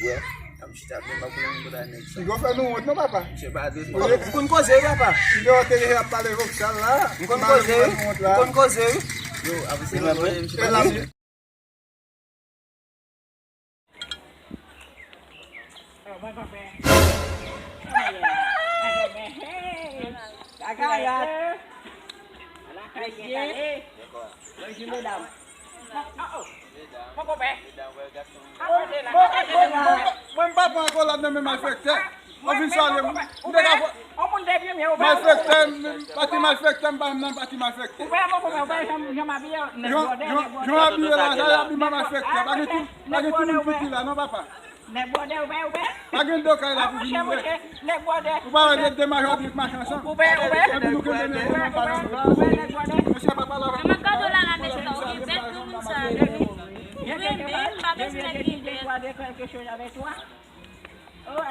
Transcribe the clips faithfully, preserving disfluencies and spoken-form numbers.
bwè. Ap chita byen, m ap koule moun kòt a nèg sa. Piga w fè nou wont non, papa. Misye pa dwe. Ou konn koze wi, papa. Piga w te deja ap pale vòksal la. M konn koze wi. M konn koze wi. Yo, apre se mwen, mwen, misye pa dwe. Kakayat. Mesye. Bonjou, medam. Mon konpè. Mwen, m pa pran akolad nan men malfektè. Ou vin salye m. M te ka fè. Malfektè, m, pati malfektè, m pa menm nan pati malfektè. Ou wè, mon konpè, ou wè jan, jan m abiye, nèg bwòdè, nèg bwòdè. Jan w abiye la, sa y abiman malfektè. Pa gen tou, pa gen tou moun ki la, non, papa. Nèg bwòdè, ou wè, ou wè. Pa gen do kay la pou vini, ou wè. Nèg bwòdè. Ou pa wè de, de majò ki mache ansanm. Ou wè, ou wè. Epi nou kenbe nèg yo nan balan la. Mesye, papa la. Mwen gade la, la, mesye, ou gen bèl granmoun sa yo. Wi, men m pa bezwen nèg gen bèl. Gade koulè pye yo, yo renmen. Ou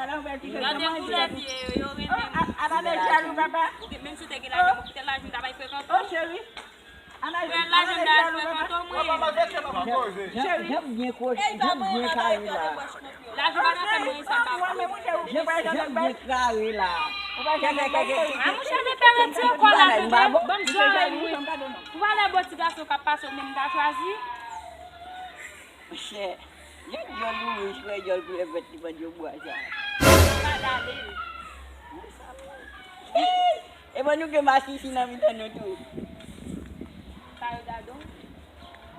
gen, menm si w te gen lajan, ou kite lajan, ou ta bay frekante. Frè, lajan m ta al frekante w mwen. Jan, jan byen kwoch, jan byen kare la. Lajan pa ka fè mwen sa, m pa pran. Jan, jan byen kare la. A monchè, men pè retire kò la, tande. Ban m zòrèy mwen. Pou valè bon ti gason k ap pase, ou menm m ta chwazi. Monchè, yon dyòl ou wouj, frè, dyòl koulè vèt li pran djòbwa sa. Pa gade l. E bon, nou gen masisi nan mitan nou tou. Sa yo gade w.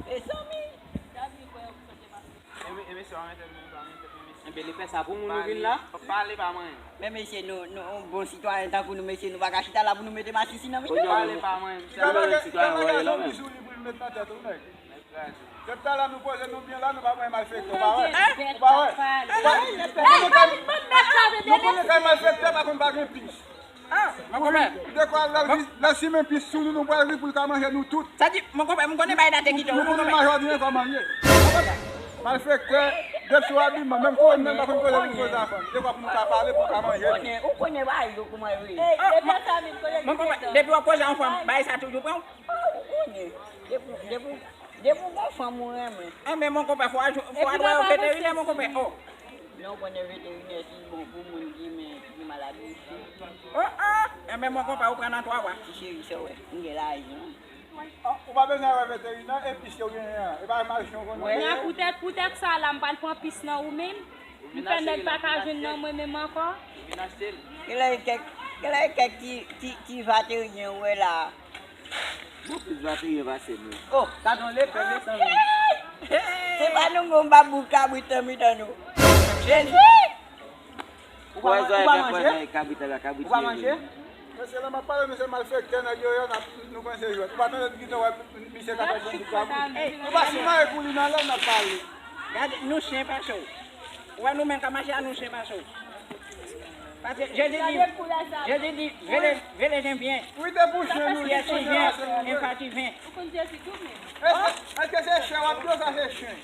Mezanmi. Gade w, frè, ou sot gen masisi. E, e, mesye, pa mete, pa mete, mesye. Enben, li fè sa pou moun ou vin la. Pa pale, pa manyen. Men mesye, nou, nou, yon bon sitwayen tankou nou, mesye, nou pa ka chita la pou nou mete masisi nan mitan nou. Pale, pa manyen, mesye. Gade, gade, gade, gade, yon bizou li pou l met nan tèt ou, nèg. Depi talè nou poze nou byen la, nou pa wè malfektè, ou pa wè? Ou pa wè? Ou pa wè? Nou konnen kay malfektè, pa konn pa gen pis. Mon konpè. Dekwa lè l simen pis sou nou, nou pral ri pou l ka manje nou tout. Sa di, mon konpè, m konnen bagay la te kite w, mon konpè. Nou konnen majò di ankò manje. Malfektè, depi sou abiman, menm konnen pa konn koze pou koze a fanm. Dekwa pou nou ka pale, pou ka manje. Ou konnen, ou konnen bagay yo kouman yo ye. Mon konpè, depi w ap koze an fanm, bagay sa toujou pran w. Ou konnen. Depi, depi, depi w gon fanm ou renmen. Enben, mon konpè, fò al, fò al wè yon veterinè, mon konpè. Oh. Non, ou konnen veterinè ki bon pou moun ki men, ki gen maladi isi. Oh, oh. Enben, mon konpè, ou pran nan twa bra. Ti cheri, sa w wè, m gen lajan. Oh, ou pa bezwen wè veterinè, e pis yo genyen an. E pa machan w konnen. Nan poutèt, poutèt sa la, m pral pran pis nan ou menm. M fè nèg pa ka jwenn nan mwen menm ankò. Genlè kèk, Genlè kèk ti, ti, ti vateryen ou wè la. Bon, plis vateryen pase nou. Oh, gadon lepè, mezanmi. Se pa nou gon babou kabrit nan mitan nou. Jezi! Ou pa manje? Ou pa manje? Ou pa manje? Mesye la m ap pale, mesye malfektè, nèg yo, yo, n ap, nou kòmanse jwèt. Ou pa tande, nou gentan wè misye ka fè bandi kabrit. Nou pa sou mare pou li nan lè n ap pale. Gade, nou chen pase w. Ou wè nou menm k ap mache a, nou chen pase w. Paske Jezi di, Jezi di, vele, vele jen byen. Wi, te pou chen, nou, li chen, chen, chen, chen, chen, chen, chen, chen, chen, chen, chen, Èske se chen w ap di oswa se chen?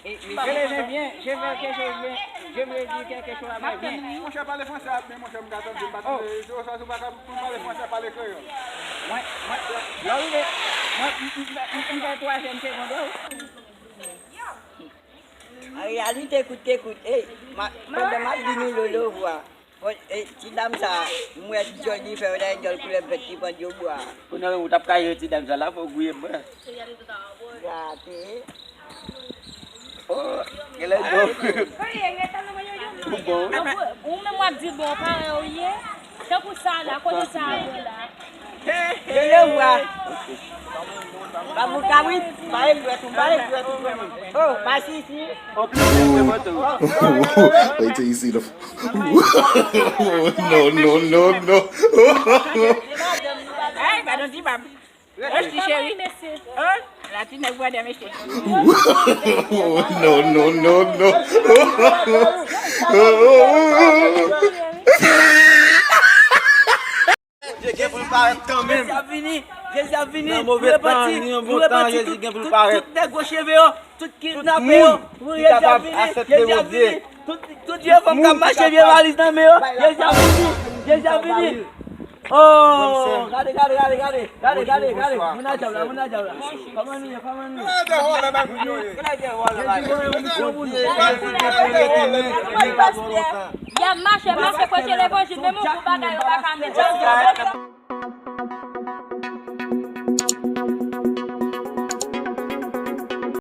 Vele jen byen, je vle ke je vle, je vle di kèlke chwa avè byen. Monchè, pale fransè a byen, monchè, m ka tande, m pa tande. Oswa si w pa ka konn pale fransè, pale kreyòl. Mwen, mwen, lè w rive, mwen, m, m, m, m fè twazyèm segonn, wi. An reyalite, kout ke kout, ey, pandan m ap di nou lolo vwa. Bon, e, ti dam sa, m wè ti djòl li fè yo dayè djòl koulè vèt ki pandye w bwa. Kounye a menm ou t ap ka jere ti dam sa la, fò w gouye m mwen. Gate. Oh, genlè djòl. Ou bon. Ou menm w ap di bon, parèy ou ye. Tankou sa la, kote sa a ye la. Lele vwa. Babou kabrit, pa regrèt ou, pa regrèt ou. Oh, pa sisi. Wait till you see the. No, no, no, no. Ay, pa don ti bab. Resi cheri. Hein? La ti nèg bwè dè mesye. No, no, no, no. Bondye gen pou l parèt kanmenm. Jezi ap vini, Jezi ap vini. Nan move tan, ni nan bon tan, Jezi gen pou l parèt. Tout nèg gwo cheve yo, tout kidnape yo, Jezi ap vini, Jezi ap vini. Tout, tout vye fanm k ap mache vye valiz nan men yo, Jezi ap vini, Jezi ap vini. Oh, gade, gade, gade, gade, gade, gade, gade, moun nan djab la, moun nan djab la. Kòman nou ye, kòman nou ye? Jezi voye yon misyon pou nou. Y ap mache, mache preche levanjil, men moun pou bagay yo pa ka met.